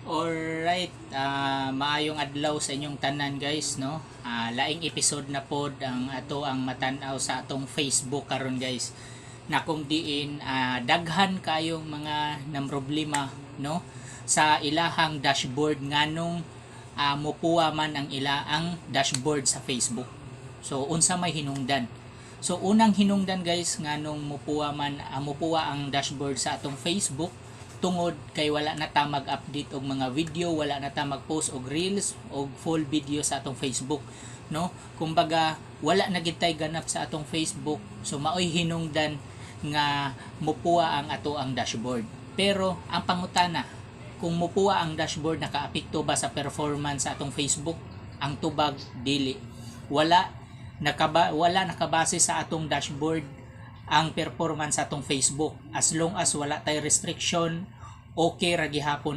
Alright, maayong adlaw sa inyong tanan, guys, no. Laing episode na pod ang ato ang matan-aw sa atong Facebook karon, guys. Na kung diin daghan kayong mga namroblema, no, sa ilahang dashboard nganong mupuwa man ang ila ang dashboard sa Facebook. So unsa may hinungdan? So unang hinungdan, guys, nganong mupuwa ang dashboard sa atong Facebook, tungod kay wala na ta mag-update og mga video, wala na ta mag-post og reels og full video sa atong Facebook, no? Kumbaga, wala na gid tay ganap sa atong Facebook. So maoy hinungdan nga mupuwa ang ato ang dashboard. Pero ang pangutana, kung mupuwa ang dashboard, nakaapekto ba sa performance sa atong Facebook? Ang tubag, dili. Wala nakabase sa atong dashboard ang performance sa atong Facebook. As long as wala tay restriction, okay ra gihapon.